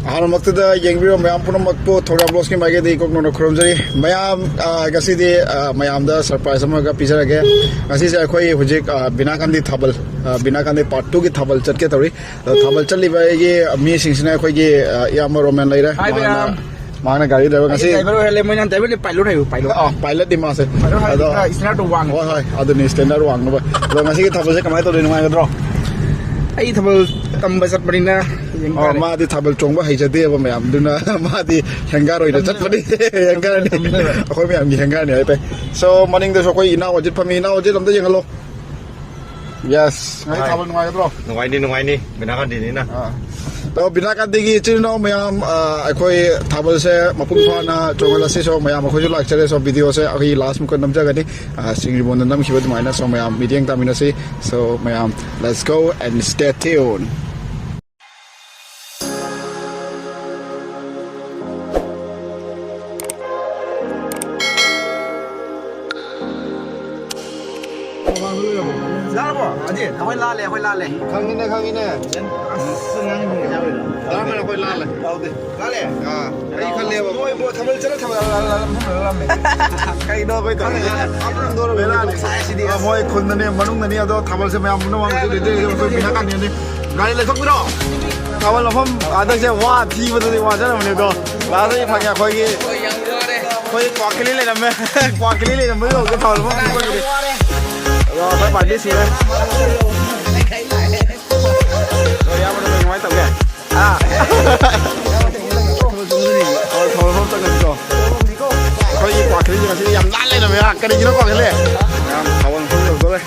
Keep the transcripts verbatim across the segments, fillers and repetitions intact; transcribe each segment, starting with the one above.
ꯑꯍꯥꯟꯕꯃꯛꯇꯗ ꯌꯦꯡꯕꯤꯔꯤꯕ ꯃꯌꯥꯝ ꯄꯨꯝꯅꯃꯛꯄꯨ ꯊꯧꯔꯤꯌꯥꯝ ꯕ꯭ꯂꯣꯒꯁꯀꯤ ꯃꯥꯏꯀꯩꯗꯒꯤ ꯏꯀꯣꯛ ꯅꯧꯅ ꯈꯨꯔꯨꯝꯖꯔꯤ꯫ ꯃꯌꯥꯝ, ꯑ, ꯉꯁꯤꯗꯤ, ꯑ, ꯃꯌꯥꯝꯗ ꯁꯔꯄ꯭ꯔꯥꯏꯖ ꯑꯃꯒ ꯄꯤꯖꯔꯒꯦ꯫ ꯉꯁꯤꯁꯦ ꯑꯩꯈꯣꯏ ꯍꯧꯖꯤꯛ, ꯑ, ꯕꯤꯅꯥꯀꯥꯟꯗꯤ ꯊꯥꯕꯜ, ꯑ, ꯕꯤꯅꯥꯀꯥꯟꯗꯤ ꯄꯥꯔꯠ ꯇꯨꯒꯤ ꯊꯥꯕꯜ ꯆꯠꯀꯦ ꯇꯧꯔꯤ꯫ ꯑꯗꯣ ꯊꯥꯕꯜ ꯆꯠꯂꯤꯕ ꯑꯩꯒꯤ ꯃꯤꯁꯤꯡꯁꯤꯅ ꯑꯩꯈꯣꯏꯒꯤ, ꯑ, ꯏꯌꯥꯝꯕ ꯔꯣꯃꯦꯟ ꯂꯩꯔꯦ꯫ ꯍꯥꯏ, ꯃꯍꯥꯛꯅ, ꯃꯌꯥꯝ꯫ ꯃꯍꯥꯛꯅ ꯒꯥꯔꯤ ꯗ꯭ꯔꯥꯏꯚꯔ ꯑꯩ ꯉꯁꯤ꯫ ꯗ꯭ꯔꯥꯏꯚꯔ ꯑꯣꯏꯍꯜꯂꯦ, ꯃꯣꯏꯅ ꯗ꯭ꯔꯥꯏꯚꯔꯗꯤ ꯄꯥꯏꯂꯣꯠ ꯍꯥꯏꯌꯨ, ꯄꯥꯏꯂꯣꯠ꯫ ꯑ, ꯄꯥꯏꯂꯠꯅꯤ ꯃꯥꯁꯦ꯫ ꯄꯥꯏꯂꯣꯠ ꯍꯥꯏꯗꯤ ꯑꯗꯣ ꯈꯔ ꯁ꯭ꯇꯦꯟꯗꯔꯗ ꯋꯥꯡꯉꯦ꯫ ꯍꯣꯏ, ꯍꯣꯏ, ꯑꯗꯨꯅꯤ ꯁ꯭ꯇꯦꯟꯗꯔꯗ ꯋꯥꯡꯅꯕ꯫ ꯑꯗꯣ ꯉꯁꯤꯒꯤ ꯊꯥꯕꯜꯁꯦ ꯀꯃꯥꯏꯅ ꯇꯧꯗꯣꯏꯅꯣ, ꯅꯨꯡꯉꯥꯏꯒꯗ꯭ꯔꯣ? ꯑꯩ ꯊꯥꯕꯜ ꯇꯝꯕ ꯆꯠꯄꯅꯤꯅ ꯌꯦꯡ ꯑꯣ, ꯇꯥꯔꯦ꯫ ꯃꯥꯗꯤ ꯊꯥꯕꯜ ꯆꯣꯡꯕ ꯍꯩꯖꯗꯦꯕ ꯃꯌꯥꯝꯗꯨꯅ꯫ ꯃꯥꯗꯤ ꯍꯦꯡꯒꯥꯔ ꯑꯣꯏꯅ ꯆꯠꯄꯅꯤ꯫ ꯍꯦꯡꯒꯥꯔꯅꯤ꯫ ꯑꯩꯈꯣꯏ ꯃꯌꯥꯝꯒꯤ ꯍꯦꯡꯒꯥꯔꯅꯤ ꯍꯥꯏꯇꯥꯔꯦ꯫ So, ꯃꯅꯤꯡꯗꯁꯨ ꯑꯩꯈꯣꯏ ꯏꯅꯥꯎ ꯑꯖꯤꯠ ꯐꯝꯃꯤ꯫ ꯏꯅꯥꯎ ꯑꯖꯤꯠ, ꯑꯝꯇ ꯌꯦꯡꯍꯜꯂꯣ꯫ Yes, ꯉꯁꯤ ꯍꯣꯏ꯫ ꯊꯥꯕꯜ ꯅꯨꯡꯉꯥꯏꯒꯗ꯭ꯔꯣ? ꯅꯨꯡꯉꯥꯏꯅꯤ, ꯅꯨꯡꯉꯥꯏꯅꯤ, ꯕꯤꯅꯥꯀꯥꯟꯗꯤꯅꯤꯅ꯫ ꯑꯥ꯫ ꯑꯗꯣ ꯕꯤꯅꯥꯀꯥꯟꯗꯤꯒꯤ ꯏꯆꯤꯜ ꯏꯅꯥꯎ ꯃꯌꯥꯝ, ꯑꯥ, ꯑꯩꯈꯣꯏ ꯊꯥꯕꯜꯁꯦ ꯃꯄꯨꯡ ꯐꯥꯅ ꯆꯣꯡꯍꯜꯂꯁꯤ꯫ So, ꯃꯌꯥꯝ ꯑꯩꯈꯣꯏꯁꯨ ꯂꯥꯛꯆꯔꯦ꯫ So, ꯚꯤꯗꯤꯑꯣꯁꯦ ꯑꯩꯈꯣꯏ ꯂꯥꯁ ꯃꯨꯛꯀ ꯅꯝꯖꯒꯅꯤ꯫ ꯑꯥ, ꯁꯤꯡꯖꯨꯕꯣꯟꯗ ꯅꯝꯈꯤꯕ ꯑꯗꯨꯃꯥꯏꯅ꯫ So, ꯃꯌꯥꯝ ꯃꯤꯠꯌꯦꯡ ꯇꯥꯃꯤꯟꯅꯁꯤ꯫ So, ꯃꯌꯥꯝ, let's go and stay tuned. ꯂꯥꯛꯑꯕꯣ? Ajit, ꯑꯩꯈꯣꯏ ꯂꯥꯜꯂꯦ, ꯑꯩꯈꯣꯏ ꯂꯥꯜꯂꯦ꯫ ꯈꯪꯉꯤꯅꯦ, ꯈꯪꯉꯤꯅꯦ꯫ ꯑꯁ, ꯑꯉꯥꯡꯁꯤꯡ ꯌꯥꯎꯔꯤꯔꯣ? ꯂꯥꯛꯑꯝꯃꯦ, ꯑꯩꯈꯣꯏ ꯂꯥꯜꯂꯦ꯫ ꯌꯥꯎꯗꯦ꯫ ꯂꯥꯜꯂꯦ? ꯑꯥ, ꯑꯩ ꯈꯜꯂꯦꯕ꯫ ꯃꯣꯏ ꯕꯣ-, ꯊꯥꯕꯜ ꯆꯠꯂ ꯊꯥꯕꯜ ꯂꯥꯜ-, ꯂꯥꯜ-, ꯂꯥꯜꯂꯝꯃꯦ꯫ ꯀꯩꯅꯣ ꯑꯩꯈꯣꯏ ꯇꯧꯔꯤꯁꯦ? ꯈꯪꯗꯦ, ꯂꯥꯜꯂꯦ꯫ ꯕꯦꯔꯥꯅꯤ꯫ ꯁꯥꯏꯁꯤꯗꯤ꯫ ꯑꯥ, ꯃꯣꯏ ꯈꯨꯟꯗꯅꯦ, ꯃꯅꯨꯡꯗꯅꯤ, ꯑꯗꯣ ꯊꯥꯕꯜꯁꯦ ꯃꯌꯥꯝ ꯄꯨꯝꯅꯃꯛ ꯍꯧꯖꯤꯛ ꯂꯩꯖꯩ, ꯑꯩꯈꯣꯏ ꯕꯤꯅꯥ ꯀꯥꯟꯇꯤꯅꯤ꯫ ꯒꯥꯔꯤ ꯂꯩꯊꯣꯛꯄꯤꯔꯣ꯫ ꯊꯥꯕꯜ ꯃꯐꯝ ꯍꯟꯗꯛꯁꯦ ꯋꯥ ꯊꯤꯕꯗꯗꯤ ꯋꯥꯖꯔꯕꯅꯦ ꯑꯗꯣ꯫ ꯂꯥꯁꯇ ꯐꯪꯉꯦ ꯑꯩꯈꯣꯏꯒꯤ, ꯑꯩꯈꯣꯏꯒꯤ ꯀ꯭ꯋꯥꯀꯂꯤ ꯂꯩꯔꯝꯃꯦ꯫ ꯀ꯭ꯋꯥꯀꯂꯤ ꯂꯩꯔꯝꯕꯗꯤ ꯍꯧꯖꯤꯛ ꯊꯥꯕꯜ ꯃꯐꯝ ꯊꯤꯕꯒꯤꯗꯤ꯫ ꯑꯗꯣ ꯑꯩꯈꯣꯏ ꯄꯥꯔꯇꯤ ꯁꯨꯔꯦ꯫ ꯑꯗꯣ ꯏꯌꯥꯝꯕ ꯅꯪ ꯀꯃꯥꯏꯅ ꯇꯧꯒꯦ? ꯑꯥ꯫ ꯊꯥꯕꯜ ꯃꯐꯝ ꯆꯪꯉꯁꯤꯀꯣ꯫ ꯑꯩꯈꯣꯏꯒꯤ ꯀ꯭ꯋꯥꯀꯂꯤꯁꯦ ꯉꯁꯤꯗꯤ ꯌꯥꯝ ꯅꯥꯟ ꯂꯩꯔꯝꯃꯦ꯫ ꯀꯔꯤꯒꯤꯅꯣ ꯀ꯭ꯋꯥꯀꯂꯤ? ꯌꯥꯝ ꯊꯥꯕꯜ ꯃꯐꯝ ꯌꯧꯗꯣꯔꯦ꯫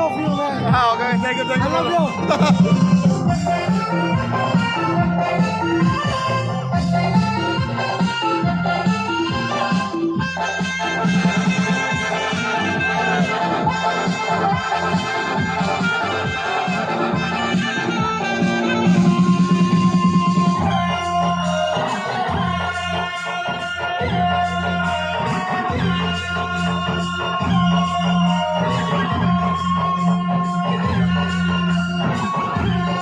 Love you, man. Ah, okay. Thank you, thank you, I love brother. You.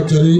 ꯆꯔꯤ꯫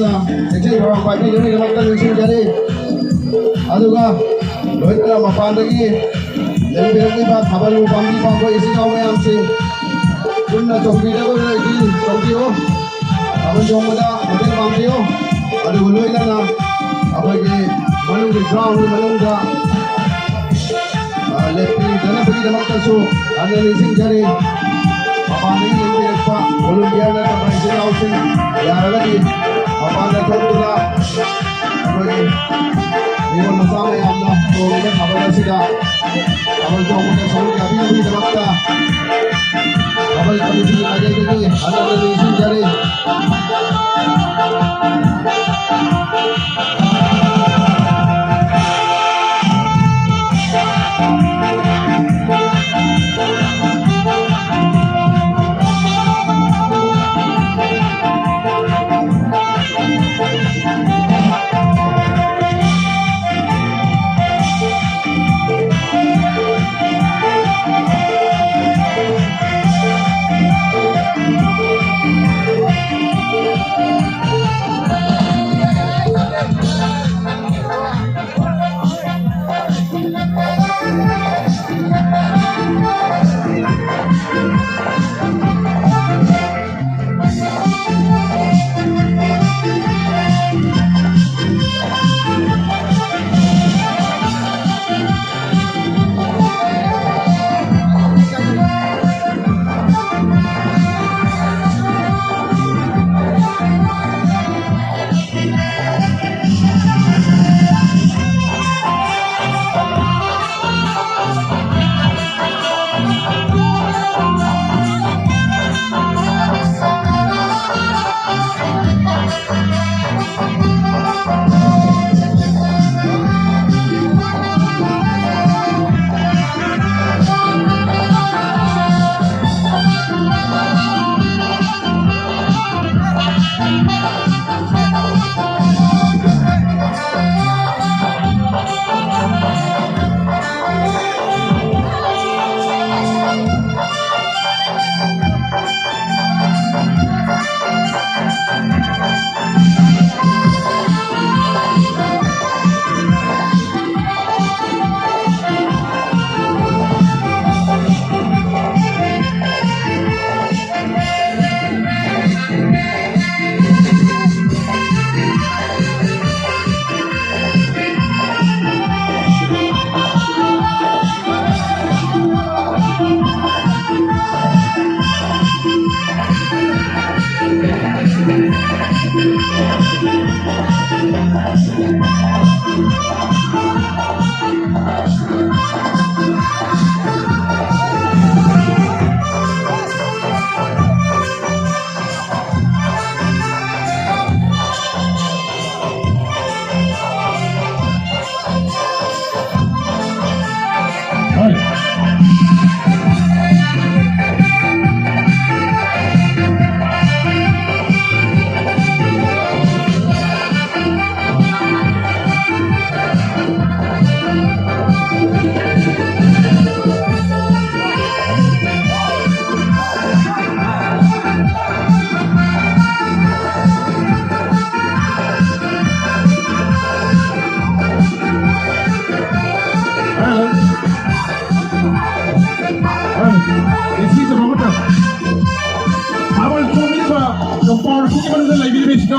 ꯆꯦꯛꯁꯤꯟ ꯊꯧꯔꯥꯡ ꯄꯥꯏꯕꯤꯅꯕꯒꯤꯗꯃꯛꯇ ꯅꯤꯡꯁꯤꯡꯖꯔꯤ꯫ ꯑꯗꯨꯒ ꯂꯣꯏꯅꯅ ꯃꯄꯥꯟꯗꯒꯤ ꯂꯦꯡꯕꯤꯔꯛꯂꯤꯕ ꯊꯥꯕꯜ ꯄꯥꯝꯕꯤ ꯄꯥꯝꯕ ꯏꯆꯤꯜ ꯏꯅꯥꯎ ꯃꯌꯥꯝꯁꯤꯡ ꯄꯨꯟꯅ ꯆꯣꯡꯕꯤꯅꯕꯒꯤ ꯆꯣꯡꯕꯤꯌꯨ꯫ ꯊꯥꯕꯜ ꯆꯣꯡꯕꯗ ꯃꯇꯦꯡ ꯄꯥꯡꯕꯤꯌꯨ꯫ ꯑꯗꯨꯒ ꯂꯣꯏꯅꯅ ꯑꯩꯈꯣꯏꯒꯤ ꯃꯅꯨꯡꯒꯤ ground ꯒꯤ ꯃꯅꯨꯡꯗ ꯑ, ꯂꯦꯞꯄꯤꯗꯅꯕꯒꯤꯗꯃꯛꯇꯁꯨ ꯍꯟꯅ ꯅꯤꯡꯁꯤꯡꯖꯔꯤ꯫ ꯃꯄꯥꯟꯗꯒꯤ ꯌꯦꯡꯕꯤꯔꯛꯄ volunteer ꯅꯠꯇ꯭ꯔꯒ ꯏꯆꯤꯜ ꯏꯅꯥꯎꯁꯤꯡ ꯌꯥꯔꯒꯗꯤ ꯃꯄꯥꯟꯗ ꯊꯣꯛꯇꯨꯅ ꯑꯩꯈꯣꯏꯒꯤ ꯃꯤꯑꯣꯏ ꯃꯆꯥ ꯃꯌꯥꯝꯅ ꯇꯣꯡꯂꯤꯕ ꯊꯥꯕꯜ ꯑꯁꯤꯗ ꯊꯥꯕꯜ ꯆꯣꯡꯕꯗ ꯁꯔꯨꯛ ꯌꯥꯕꯤꯅꯕꯒꯤꯗꯃꯛꯇ ꯊꯥꯕꯜ ꯀꯃꯤꯇꯤꯒꯤ ꯃꯥꯏꯀꯩꯗꯒꯤ ꯍꯟꯅ ꯍꯟꯅ ꯅꯤꯡꯁꯤꯡꯖꯔꯤ꯫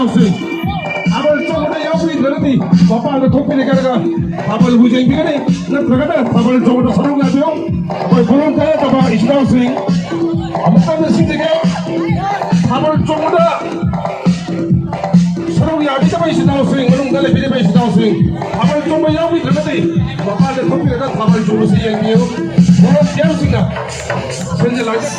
ꯏꯆꯤꯟꯅꯥꯎꯁꯤꯡ, ꯊꯥꯕꯜ ꯆꯣꯡꯕꯗ ꯌꯥꯎꯕꯤꯗ꯭ꯔꯒꯗꯤ ꯃꯄꯥꯟꯗ ꯊꯣꯛꯄꯤꯔꯒ ꯊꯥꯕꯜꯕꯨ ꯌꯦꯡꯕꯤꯒꯅꯤ, ꯅꯠꯇ꯭ꯔꯒꯅ ꯊꯥꯕꯜ ꯆꯣꯡꯕꯗ ꯁꯔꯨꯛ ꯌꯥꯕꯤꯌꯨ꯫ ꯑꯩꯈꯣꯏ ꯈꯨꯔꯨꯝ ꯊꯥꯖꯗꯕ ꯏꯆꯤꯟꯅꯥꯎꯁꯤꯡ, ꯑꯃꯨꯛꯇꯪ ꯅꯤꯡꯁꯤꯡꯖꯒꯦ, ꯊꯥꯕꯜ ꯆꯣꯡꯕꯗ ꯁꯔꯨꯛ ꯌꯥꯕꯤꯗꯕ ꯏꯆꯤꯟꯅꯥꯎꯁꯤꯡ, ꯃꯅꯨꯡꯗ ꯂꯩꯕꯤꯔꯤꯕ ꯏꯆꯤꯟꯅꯥꯎꯁꯤꯡ, ꯊꯥꯕꯜ ꯆꯣꯡꯕ ꯌꯥꯎꯕꯤꯗ꯭ꯔꯒꯗꯤ ꯃꯄꯥꯟꯗ ꯊꯣꯛꯄꯤꯔꯒ ꯊꯥꯕꯜ ꯆꯣꯡꯕꯁꯤ ꯌꯦꯡꯕꯤꯌꯨ꯫ ꯚꯣꯂꯨꯟꯇꯤꯌꯔꯁꯤꯡꯅ ꯁꯦꯟꯖꯦꯜ ꯂꯥꯏꯖ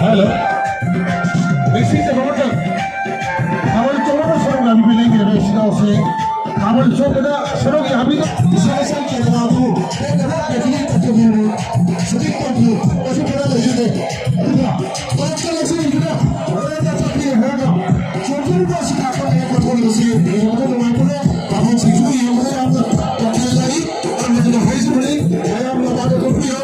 Hello. This is the road. ꯊꯥꯕꯜ ꯆꯣꯡꯕꯗ ꯁꯔꯨꯛ ꯌꯥꯕꯤꯕ ꯂꯩꯕꯤꯔꯕ ꯏꯆꯤꯟ ꯏꯅꯥꯎꯁꯤꯡ, ꯊꯥꯕꯜ ꯆꯣꯡꯕꯗ ꯁꯔꯨꯛ ꯌꯥꯕꯤꯕ ꯏꯁꯥ ꯏꯁꯥꯒꯤ ꯀꯦꯟꯗ꯭ꯔ ꯑꯗꯨ ꯍꯦꯟꯅ ꯍꯦꯟꯅ ꯄꯦꯛꯀꯤꯡ ꯇꯧꯊꯣꯛꯄꯤꯔꯕ ꯁꯖꯤꯛ ꯇꯧꯕꯤꯌꯨ꯫ ꯃꯁꯤ ꯈꯔ ꯂꯩꯖꯗꯦ꯫ ꯑꯗꯨꯒ ꯇꯔꯛꯇ ꯂꯧꯁꯤꯟꯕꯤꯗꯨꯅ ꯍꯣꯔꯦꯟꯗ ꯆꯠꯄꯤꯌꯨ ꯍꯥꯏꯔꯒ ꯆꯣꯡꯖꯔꯤꯕ ꯑꯁꯤ ꯉꯥꯛꯇ ꯍꯦꯛ ꯃꯊꯣꯟꯕꯁꯤ ꯌꯦꯡꯕꯗ ꯅꯨꯡꯉꯥꯏꯕꯅ ꯄꯥꯈꯪꯁꯤꯡꯁꯨ ꯌꯦꯡꯕꯗ ꯌꯥꯝꯅ ꯄꯥꯝꯖꯩ꯫ ꯑꯗꯨꯅ ꯍꯥꯏꯖꯕꯅꯤ, ꯃꯌꯥꯝꯅ ꯃꯥꯅ ꯊꯣꯛꯄꯤꯌꯨ꯫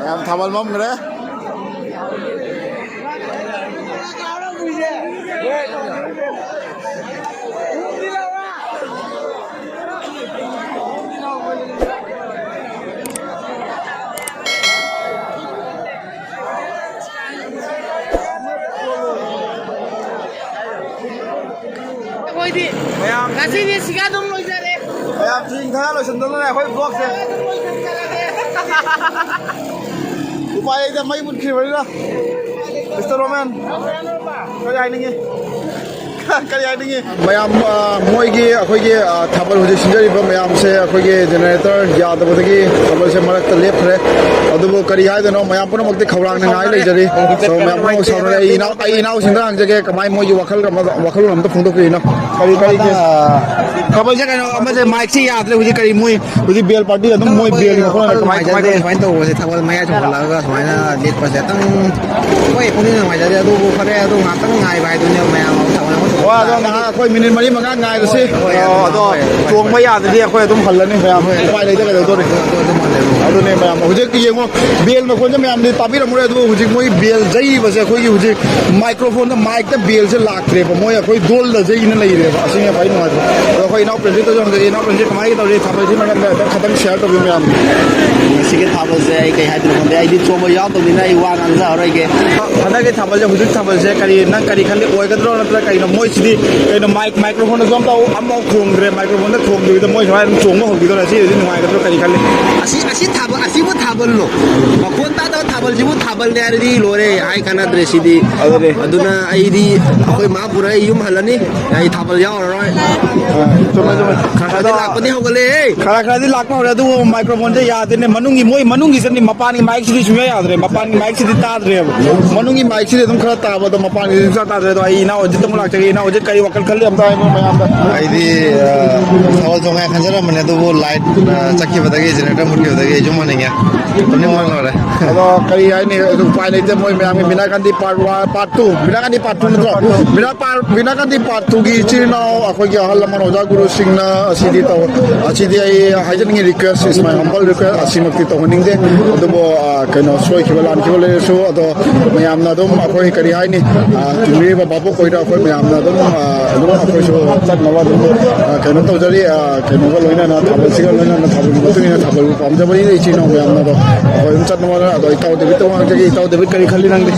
ꯌꯥꯝ ꯊꯥꯕꯜ ꯃꯝꯈ꯭ꯔꯦ꯫ ꯑꯩꯈꯣꯏꯗꯤ ꯃꯌꯥꯝ ꯉꯁꯤꯗꯤ ꯁꯤꯒ ꯑꯗꯨꯝ ꯂꯣꯏꯖꯔꯦ꯫ ꯃꯌꯥꯝ ꯆꯤꯡ ꯈꯔ ꯂꯣꯏꯁꯤꯟꯗꯅ ꯑꯩꯈꯣꯏ ꯕ꯭ꯂꯣꯛꯁꯦ꯫ ꯎꯄꯥꯏ ꯂꯩꯇꯦ, ꯃꯩ ꯃꯨꯠꯈꯤꯕꯅꯤꯅ꯫ ꯃꯤꯁꯇꯔ ꯔꯣꯃꯦꯟ, ꯀꯔꯤ ꯍꯥꯏꯅꯤꯡꯉꯤ? ꯀꯔꯤ ꯍꯥꯏꯅꯤꯡꯉꯤ? ꯃꯌꯥꯝ, ꯑ, ꯃꯣꯏꯒꯤ, ꯑꯩꯈꯣꯏꯒꯤ, ꯑ, ꯊꯥꯕꯜ ꯍꯧꯖꯤꯛ ꯁꯤꯟꯖꯔꯤꯕ ꯃꯌꯥꯝꯁꯦ ꯑꯩꯈꯣꯏꯒꯤ ꯖꯦꯅꯦꯔꯦꯇꯔ ꯌꯥꯗꯕꯗꯒꯤ ꯊꯥꯕꯜꯁꯦ ꯃꯔꯛꯇ ꯂꯦꯞꯈ꯭ꯔꯦ꯫ ꯑꯗꯨꯕꯨ ꯀꯔꯤ ꯍꯥꯏꯗꯣꯏꯅꯣ, ꯃꯌꯥꯝ ꯄꯨꯝꯅꯃꯛꯇꯤ ꯈꯧꯔꯥꯡꯅ ꯉꯥꯏ ꯂꯩꯖꯔꯤ꯫ So, ꯃꯌꯥꯝ ꯄꯨꯝꯅꯃꯛ ꯁꯥꯎꯅꯔꯦ꯫ ꯑꯩ ꯏꯅꯥꯎ-, ꯑꯩ ꯏꯅꯥꯎꯁꯤꯡꯗ ꯍꯪꯖꯒꯦ, ꯀꯃꯥꯏ ꯃꯣꯏꯒꯤ ꯋꯥꯈꯜ ꯑꯃ, ꯋꯥꯈꯜꯂꯣꯟ ꯑꯝꯇ ꯐꯣꯡꯗꯣꯛꯄꯤꯌꯨ, ꯏꯅꯥꯎ꯫ ꯀꯔꯤ, ꯀꯔꯤ, ꯑ, ꯊꯥꯕꯜꯁꯦ ꯀꯩꯅꯣ, ꯑꯃꯁꯦ ꯃꯥꯏꯛꯁꯦ ꯌꯥꯗ꯭ꯔꯦ ꯍꯧꯖꯤꯛ, ꯀꯔꯤ ꯃꯣꯏ ꯍꯧꯖꯤꯛ ꯕꯦꯜ ꯄꯥꯔꯇꯤꯗ ꯑꯗꯨꯝ ꯃꯣꯏ ꯕꯦꯜꯒꯤ ꯃꯈꯣꯟ ꯀꯃꯥꯏ, ꯀꯃꯥꯏ ꯇꯧꯔꯤ? ꯁꯨꯃꯥꯏꯅ ꯇꯧꯕꯁꯦ ꯊꯥꯕꯜ ꯃꯌꯥ ꯆꯣꯡꯍꯜꯂꯛꯑꯒ ꯁꯨꯃꯥꯏꯅ ꯂꯦꯞꯄꯁꯦ ꯈꯤꯇꯪ ꯍꯣꯏ, ꯄꯨꯛꯅꯤꯡ ꯅꯨꯡꯉꯥꯏꯖꯗꯦ, ꯑꯗꯨꯕꯨ ꯐꯔꯦ, ꯑꯗꯨ ꯉꯥꯏꯍꯥꯛꯇꯪ ꯉꯥꯏꯕ ꯍꯥꯏꯗꯨꯅꯦꯕ ꯃꯌꯥꯝ ꯑꯃ ꯊꯥꯕꯜ ꯑꯃ ꯍꯣꯏ, ꯑꯗꯣ ꯆꯣꯡꯍꯜꯂꯛꯑꯒ꯫ ꯉꯥꯏꯍꯥꯛ ꯑꯩꯈꯣꯏ ꯃꯤꯅꯤꯠ ꯃꯔꯤ ꯃꯉꯥ ꯉꯥꯏꯔꯁꯤ꯫ ꯍꯣꯏ, ꯑꯣ, ꯑꯗꯣ ꯍꯣꯏ, ꯍꯣꯏ꯫ ꯆꯣꯡꯕ ꯌꯥꯗ꯭ꯔꯗꯤ ꯑꯩꯈꯣꯏ ꯑꯗꯨꯝ ꯍꯜꯂꯅꯤ ꯃꯌꯥꯝ꯫ ꯍꯣꯏ꯫ ꯎꯄꯥꯏ ꯂꯩꯇꯦ, ꯀꯩꯗꯧꯗꯣꯔꯤ? ꯑꯗꯨ, ꯑꯗꯨ, ꯑꯗꯨ ꯃꯥꯜꯂꯦ꯫ ꯑꯗꯨꯅꯦ ꯃꯌꯥꯝ꯫ ꯍꯧꯖꯤꯛ ꯌꯦꯡꯉꯣ, ꯕꯦꯜ ꯃꯈꯣꯟꯁꯦ ꯃꯌꯥꯝꯗꯤ ꯇꯥꯕꯤꯔꯝꯃꯔꯣꯏ, ꯑꯗꯨꯕꯨ ꯍꯧꯖꯤꯛ ꯃꯣꯏ ꯕꯦꯜ ꯌꯩꯔꯤꯕꯁꯦ ꯑꯩꯈꯣꯏꯒꯤ ꯍꯧꯖꯤꯛ ꯃꯥꯏꯀ꯭ꯔꯣꯐꯣꯟꯗ, ꯃꯥꯏꯛꯇ ꯕꯦꯜꯁꯦ ꯂꯥꯛꯇ꯭ꯔꯦꯕ, ꯃꯣꯏ ꯑꯩꯈꯣꯏ ꯗꯣꯜꯗ ꯌꯩꯅ ꯂꯩꯔꯦꯕ, ꯑꯁꯤꯅ ꯈ꯭ꯋꯥꯏ ꯅꯨꯡꯉꯥꯏꯇ꯭ꯔꯦ꯫ ꯑꯗꯣ ꯑꯩꯈꯣꯏ ꯏꯅꯥꯎ ꯄ꯭ꯔꯦꯝꯖꯤꯠꯇꯁꯨ ꯍꯪꯖꯒꯦ, ꯏꯅꯥꯎ ꯄ꯭ꯔꯦꯝꯖꯤꯠ, ꯀꯃꯥꯏꯅ ꯇꯧꯔꯤ ꯊꯥꯕꯜꯁꯤ? ꯃꯔꯝꯗ ꯈꯤꯇꯪ ꯁꯤꯌꯔ ꯇꯧꯕꯤꯌꯨ ꯃꯌꯥꯝ꯫ ꯉꯁꯤꯒꯤ ꯊꯥꯕꯜꯁꯦ ꯑꯩ ꯀꯩ ꯍꯥꯏꯗꯣꯏꯅꯣ ꯈꯪꯗꯦ, ꯑꯩꯗꯤ ꯆꯣꯡꯕ ꯌꯥꯎꯗꯕꯅꯤꯅ ꯑꯩ ꯋꯥ ꯉꯥꯡꯖꯔꯔꯣꯏꯒꯦ꯫ ꯍꯟꯗꯛꯀꯤ ꯊꯥꯕꯜꯁꯦ, ꯍꯧꯖꯤꯛ ꯊꯥꯕꯜꯁꯦ ꯀꯔꯤ, ꯅꯪ ꯀꯔꯤ ꯈꯜꯂꯤ? ꯑꯣꯏꯒꯗ꯭ꯔꯣ? ꯅꯠꯇ꯭ꯔꯒ ꯀꯩꯅꯣ, ꯃꯣꯏꯁꯤꯗꯤ ꯀꯩꯅꯣ, ꯃꯥꯏꯛ, ꯃꯥꯏꯀ꯭ꯔꯣꯐꯣꯟꯗꯁꯨ ꯑꯝꯇ, ꯑꯝꯐꯥꯎ ꯈꯣꯡꯗ꯭ꯔꯦ, ꯃꯥꯏꯀ꯭ꯔꯣꯐꯣꯟꯗ ꯈꯣꯡꯗꯕꯤꯗ ꯃꯣꯏ ꯁꯨꯃꯥꯏꯅ ꯑꯗꯨꯝ ꯆꯣꯡꯕ ꯍꯧꯈꯤꯗꯣꯔꯦ, ꯑꯁꯤ ꯍꯧꯖꯤꯛ ꯅꯨꯡꯉꯥꯏꯒꯗ꯭ꯔꯣ? ꯀꯔꯤ ꯈꯜꯂꯤ? ꯑꯁꯤ, ꯑꯁꯤ ꯊꯥꯕꯜ, ꯑꯁꯤꯕꯨ ꯊꯥꯕꯜꯂꯣ? ꯃꯈꯣꯟ ꯇꯥꯗꯕ ꯊꯥꯕꯜꯁꯤꯕꯨ ꯊꯥꯕꯜꯅꯦ ꯍꯥꯏꯔꯗꯤ ꯂꯣꯏꯔꯦ, ꯍꯥꯏ ꯀꯥꯟꯅꯗ꯭ꯔꯦ ꯁꯤꯗꯤ꯫ ꯑꯗꯨꯅꯦ꯫ ꯑꯗꯨꯅ ꯑꯩꯗꯤ ꯑꯩꯈꯣꯏ ꯃꯥ ꯄꯨꯔ ꯑꯩ ꯌꯨꯝ ꯍꯜꯂꯅꯤ, ꯑꯩ ꯊꯥꯕꯜ ꯌꯥꯎꯔꯔꯣꯏ꯫ ꯑ, ꯆꯨꯝꯃꯦ, ꯆꯨꯝꯃꯦ꯫ ꯈꯔ ꯈꯔꯗꯤ ꯑꯗꯣ ꯂꯥꯛꯄꯗꯤ ꯍꯧꯒꯠꯂꯛꯑꯦ꯫ ꯈꯔ ꯈꯔꯗꯤ ꯂꯥꯛꯄ ꯍꯧꯔꯦ, ꯑꯗꯨꯕꯨ ꯃꯥꯏꯀ꯭ꯔꯣꯐꯣꯟꯁꯦ ꯌꯥꯗꯦꯅꯦ, ꯃꯅꯨꯡꯒꯤ, ꯃꯣꯏ ꯃꯅꯨꯡꯒꯤꯁꯤꯅꯤ, ꯃꯄꯥꯟꯒꯤ ꯃꯥꯏꯛꯁꯤꯗꯤ ꯁꯨꯡꯌꯥ ꯌꯥꯗ꯭ꯔꯦ, ꯃꯄꯥꯟꯒꯤ ꯃꯥꯏꯛꯁꯤꯗꯤ ꯇꯥꯗ꯭ꯔꯦꯕ꯫ ꯃꯅꯨꯡꯒꯤ ꯃꯥꯏꯛꯁꯤꯗꯤ ꯑꯗꯨꯝ ꯈꯔ ꯇꯥꯕ, ꯑꯗꯣ ꯃꯄꯥꯟꯒꯤꯗꯤ ꯁꯨꯡꯇꯥ ꯇꯥꯗ꯭ꯔꯦ꯫ ꯑꯗꯣ ꯑꯩ ꯏꯅꯥꯎ ꯑꯖꯤꯠꯇ ꯑꯃꯨꯛ ꯂꯥꯛꯆꯒꯦ꯫ ꯏꯅꯥꯎ ꯑꯖꯤꯠ, ꯀꯔꯤ ꯋꯥꯈꯜ ꯈꯜꯂꯤ ꯑꯝꯇ ꯍꯥꯏꯕꯤꯌꯨ ꯃꯌꯥꯝꯗ꯫ ꯑꯩꯗꯤ, ꯑ, ꯊꯥꯕꯜ ꯆꯣꯡꯉꯦ ꯈꯟꯖꯔꯝꯕꯅꯦ, ꯑꯗꯨꯕꯨ ꯂꯥꯏꯠ, ꯑ, ꯆꯠꯈꯤꯕꯗꯒꯤ, ꯖꯦꯅꯦꯔꯦꯇꯔ ꯃꯨꯠꯈꯤꯕꯗꯒꯤ ꯑꯩ ꯌꯨꯝ ꯍꯟꯅꯤꯡꯉꯦ꯫ ꯇꯨꯝꯅꯤꯡꯕꯅ ꯂꯣꯏꯔꯦ꯫ ꯑꯗꯣ ꯀꯔꯤ ꯍꯥꯏꯅꯤ, ꯑꯗꯨ ꯎꯄꯥꯏ ꯂꯩꯇꯦ꯫ ꯃꯣꯏ ꯃꯌꯥꯝꯒꯤ ꯃꯤꯅꯥꯀꯥꯟꯗꯤ ꯄꯥꯔꯠ ꯋꯥꯟ, ꯄꯥꯔꯠ ꯇꯨ, ꯃꯤꯅꯥꯀꯥꯟꯗꯤ ꯄꯥꯔꯠ ꯇꯨ ꯅꯠꯇ꯭ꯔꯣ? ꯃꯤꯅꯥ ꯄꯥꯔ-, ꯃꯤꯅꯥꯀꯥꯟꯗꯤ ꯄꯥꯔꯠ ꯇꯨꯒꯤ ꯏꯆꯤꯜ ꯏꯅꯥꯎ ꯑꯩꯈꯣꯏꯒꯤ ꯑꯍꯜ ꯂꯃꯟ ꯑꯣꯖꯥ ꯒꯨꯔꯨꯁꯤꯡꯅ ꯑꯁꯤꯗꯤ ꯇꯧ-, ꯑꯁꯤꯗꯤ ꯑꯩ ꯍꯥꯏꯖꯅꯤꯡꯉꯤ, request is my humble request, ꯑꯁꯤꯃꯛꯇꯤ ꯇꯧꯍꯟꯅꯤꯡꯗꯦ꯫ ꯑꯗꯨꯕꯨ, ꯑ, ꯀꯩꯅꯣ, ꯁꯣꯏꯈꯤꯕ ꯂꯥꯟꯈꯤꯕ ꯂꯩꯔꯁꯨ, ꯑꯗꯣ ꯃꯌꯥꯝꯅ ꯑꯗꯨꯝ ꯑꯩꯈꯣꯏ ꯀꯔꯤ ꯍꯥꯏꯅꯤ, ꯑ, ꯇꯨꯡꯃꯤꯔꯦꯕ ꯚꯥꯕꯣꯛ ꯑꯣꯏꯅ ꯑꯩꯈꯣꯏ ꯃꯌꯥꯝꯅ ꯑꯗꯨꯝ, ꯑ, ꯑꯗꯨꯝ ꯑꯩꯈꯣꯏꯁꯨ ꯆꯠꯅꯕ ꯑꯗꯨꯝ, ꯑ, ꯀꯩꯅꯣ ꯇꯧꯖꯔꯤ꯫ ꯑ, ꯀꯩꯅꯣꯒ ꯂꯣꯏꯅꯅ, ꯊꯥꯕꯜꯁꯤꯒ ꯂꯣꯏꯅꯅ, ꯊꯥꯕꯜꯒꯤ ꯃꯇꯨꯡ ꯏꯟꯅ ꯊꯥꯕꯜꯕꯨ ꯄꯥꯝꯖꯕꯅꯤꯅ ꯏꯆꯤꯜ ꯏꯅꯥꯎ ꯃꯌꯥꯝꯅ ꯑꯗꯣ ꯑꯩꯈꯣꯏ ꯑꯗꯨꯝ ꯆꯠꯅꯕ ꯍꯣꯠꯅꯔ꯫ ꯑꯗꯣ ꯏꯇꯥꯎ ꯗꯦꯕꯤꯠꯇ ꯋꯥ ꯍꯪꯖꯒꯦ, ꯏꯇꯥꯎ ꯗꯦꯕꯤꯠ ꯀꯔꯤ ꯈꯜꯂꯤ ꯅꯪꯗꯤ?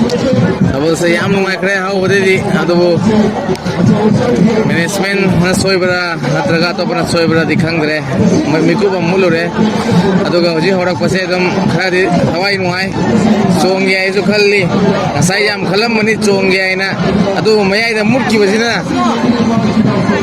ꯊꯥꯕꯜꯁꯦ ꯌꯥꯝ ꯅꯨꯡꯉꯥꯏꯈ꯭ꯔꯦ ꯑꯍꯧꯕꯗꯩꯗꯤ, ꯑꯗꯨꯕꯨ ꯃꯦꯅꯦꯖꯃꯦꯟꯅ ꯁꯣꯏꯕ꯭ꯔꯥ ꯅꯠꯇ꯭ꯔꯒ ꯑꯇꯣꯞꯄꯅ ꯁꯣꯏꯕ꯭ꯔꯥꯗꯤ ꯈꯪꯗ꯭ꯔꯦ꯫ ꯃ-, ꯃꯤꯀꯨꯞ ꯑꯃ ꯃꯨꯠꯂꯨꯔꯦ꯫ ꯑꯗꯨꯒ ꯍꯧꯖꯤꯛ ꯍꯧꯔꯛꯄꯁꯦ ꯑꯗꯨꯝ ꯈꯔꯗꯤ ꯊꯋꯥꯏ ꯅꯨꯡꯉꯥꯏ꯫ ꯆꯣꯡꯒꯦ ꯍꯥꯏꯁꯨ ꯈꯜꯂꯤ, ꯉꯁꯥꯏ ꯌꯥꯝ ꯈꯜꯂꯝꯕꯅꯤ ꯆꯣꯡꯒꯦ ꯍꯥꯏꯅ, ꯑꯗꯨꯕꯨ ꯃꯌꯥꯏꯗ ꯃꯨꯠꯈꯤꯕꯁꯤꯅ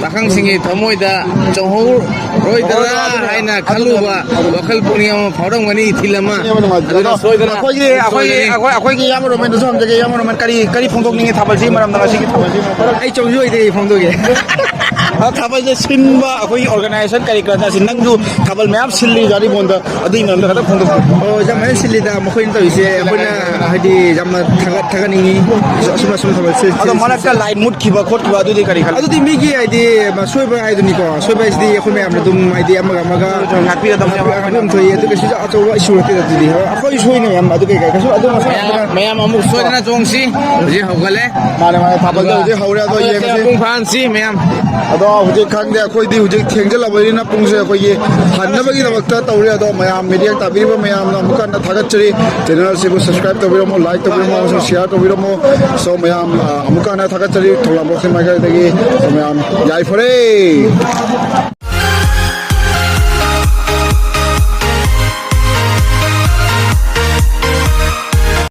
ꯄꯥꯈꯪꯁꯤꯡꯒꯤ ꯊꯃꯣꯏꯗ ꯆꯣꯡꯍꯧꯔꯣꯏꯗ꯭ꯔꯥ ꯍꯥꯏꯅ ꯈꯜꯂꯨꯕ ꯋꯥꯈꯜ ꯄꯨꯛꯅꯤꯡ ꯑꯃ ꯐꯥꯎꯔꯝꯒꯅꯤ, ꯏꯊꯤꯜ ꯑꯃ꯫ ꯑꯗꯨꯅ ꯁꯣꯏꯗꯅ ꯑꯩꯈꯣꯏꯒꯤ, ꯑꯩꯈꯣꯏꯒꯤ, ꯁꯣꯏꯒꯅꯤ꯫ ꯑꯩꯈꯣꯏ, ꯑꯩꯈꯣꯏꯒꯤ ꯏꯌꯥꯝꯕ ꯔꯣꯃꯦꯟꯗꯁꯨ ꯍꯪꯖꯒꯦ꯫ ꯏꯌꯥꯝꯕ ꯔꯣꯃꯦꯟ, ꯀꯔꯤ, ꯀꯔꯤ ꯐꯣꯡꯗꯣꯛꯅꯤꯡꯉꯤ ꯊꯥꯕꯜꯁꯤꯒꯤ ꯃꯔꯝꯗ, ꯉꯁꯤꯒꯤ ꯊꯥꯕꯜꯁꯤꯒꯤ ꯃꯔꯝꯗ? ꯑꯩ ꯆꯣꯡꯁꯨ ꯑꯣꯏꯗꯦ, ꯑꯩ ꯐꯣꯡꯗꯣꯛꯒꯦ꯫ ꯑ, ꯊꯥꯕꯜꯁꯦ ꯁꯤꯟꯕ ꯑꯩꯈꯣꯏꯒꯤ organization ꯀꯔꯤ ꯀꯔꯥ ꯑꯁꯤ, ꯅꯪꯁꯨ ꯊꯥꯕꯜ ꯃꯌꯥꯝ ꯁꯤꯜꯂꯤ ꯖꯥꯔꯤꯕꯣꯟꯗ, ꯑꯗꯨꯒꯤ ꯃꯔꯝꯗ ꯈꯤꯇꯪ ꯐꯣꯡꯗꯣꯛꯄꯤꯌꯨ꯫ ꯑꯣ, ꯌꯥꯝ ꯃꯌꯥꯝ ꯁꯤꯜꯂꯤꯗ, ꯃꯈꯣꯏꯅ ꯇꯧꯔꯤꯁꯦ ꯑꯩꯈꯣꯏꯅ ꯍꯥꯏꯗꯤ ꯌꯥꯝꯅ ꯊꯥꯒꯠ-, ꯊꯥꯒꯠꯅꯤꯡꯉꯤ꯫ ꯑꯁꯨꯝ ꯑꯁꯨꯝ ꯊꯥꯕꯜ ꯁꯤꯜ-, ꯑꯗꯣ ꯁꯤꯜ-, ꯃꯔꯛꯇ ꯁꯤꯜ-, ꯂꯥꯏꯟ ꯃꯨꯠꯈꯤꯕ ꯈꯣꯠꯈꯤꯕ ꯑꯗꯨꯗꯤ ꯀꯔꯤ ꯈꯜꯂꯤ? ꯑꯗꯨꯗꯤ ꯃꯤꯒꯤ ꯍꯥꯏꯗꯤ ꯁꯣꯏꯕ ꯍꯥꯏꯗꯨꯅꯤꯀꯣ꯫ ꯁꯣꯏꯕ ꯍꯥꯏꯁꯤꯗꯤ ꯑꯩꯈꯣꯏ ꯃꯌꯥꯝꯅ ꯑꯗꯨꯝ ꯍꯥꯏꯗꯤ ꯑꯃꯒ ꯑꯃꯒ ꯉꯥꯛꯄꯤꯒꯗꯕꯅꯦꯕ꯫ ꯉꯥꯛꯄꯤ-, ꯉꯥꯛꯄꯤꯐꯝ ꯊꯣꯛꯏ꯫ ꯑꯗꯨ ꯀꯩꯁꯨ ꯑꯆꯧꯕ issue ꯅꯠꯇꯦꯗ ꯑꯗꯨꯗꯤ꯫ ꯍꯣꯏ, ꯑꯩꯈꯣꯏ ꯁꯣꯏꯅ ꯌꯥꯝ ꯑꯗꯨ ꯀꯩꯀꯩ ꯀꯩꯁꯨ ꯑꯗꯨ ꯃꯁꯥ ꯃꯌꯥꯝ, ꯃꯌꯥꯝ ꯑꯃꯨꯛ ꯁꯣꯏꯗꯅ ꯆꯣꯡꯁꯤ꯫ ꯍꯧꯖꯤꯛ ꯍꯧꯒꯠꯂꯦ꯫ ꯃꯥꯅꯦ, ꯃꯥꯅꯦ, ꯊꯥꯕꯜꯗ ꯑꯗꯨꯒ ꯍꯧꯖꯤꯛ ꯍꯧꯔꯦ꯫ ꯑꯗꯣ ꯍꯧꯒꯠꯂꯁꯦ, ꯌꯦꯡꯉꯁꯤ꯫ ꯃꯄꯨꯡ ꯐꯥꯍꯟꯁꯤ ꯃꯌꯥꯝ꯫ ꯑꯗꯣ ꯍꯧꯖꯤꯛ ꯈꯪꯗꯦ, ꯑꯩꯈꯣꯏꯗꯤ ꯍꯧꯖꯤꯛ ꯊꯦꯡꯖꯤꯜꯂꯕꯅꯤꯅ ꯄꯨꯡꯁꯦ ꯑꯩꯈꯣꯏꯒꯤ ꯍꯟꯅꯕꯒꯤꯗꯃꯛꯇ ꯇꯧꯔꯦ꯫ ꯑꯗꯣ ꯃꯌꯥꯝ media ꯇꯥꯕꯤꯔꯤꯕ ꯃꯌꯥꯝꯅ ꯑꯃꯨꯛꯀ ꯍꯟꯅ ꯊꯥꯒꯠꯆꯔꯤ꯫ Channel ꯑꯁꯤꯕꯨ subscribe ꯇꯧꯕꯤꯔꯝꯃꯣ, like ꯇꯧꯕꯤꯔꯝꯃꯣ ꯑꯃꯁꯨꯡ share ꯇꯧꯕꯤꯔꯝꯃꯣ꯫ So ꯃꯌꯥꯝ, ꯑ, ꯑꯃꯨꯛꯀ ꯍꯟꯅ ꯊꯥꯒꯠꯆꯔꯤ ꯊꯧꯕꯥꯜ ꯕꯣꯛꯁꯤꯡ ꯃꯥꯏꯀꯩꯗꯒꯤ꯫ So ꯃꯌꯥꯝ ꯌꯥꯏꯐꯔꯦ꯫